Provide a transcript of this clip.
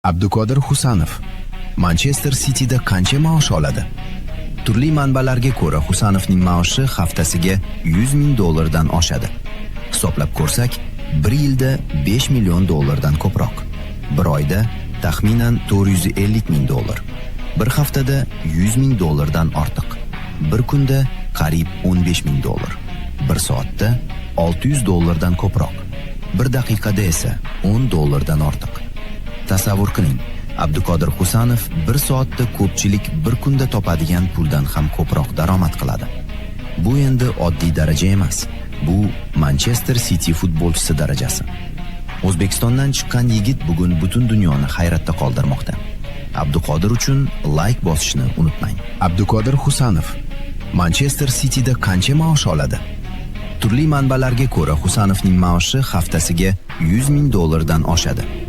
Abduqodir Husanov Manchester Cityda qancha maosh oladi? Turli manbalarga ko'ra, Husanovning maoshi haftasiga 100 ming dollardan oshadi. Hisoblab ko'rsak, bir yilda 5 million dollardan ko'proq. Bir oyda taxminan 450 ming dollar. Bir haftada 100 ming dollardan ortiq. Bir kunda qariyb 15 ming dollar. Bir soatda 600 dollardan ko'proq. Bir daqiqada esa 10 dollardan ortiq. Tasavvur qiling, Abduqodir Husanov bir soatda ko'pchilik bir kunda topadigan puldan ham ko'proq daromad qiladi. Bu endi oddiy daraja emas. Bu Manchester City futbolchisi darajasi. O'zbekistondan chiqqan yigit bugun butun dunyoni hayratda qoldirmoqda. Abduqodir uchun layk bosishni unutmang. Abduqodir Husanov Manchester Cityda qancha maosh oladi? Turli manbalarga ko'ra, Husanovning maoshi haftasiga 100 ming dollardan oshadi.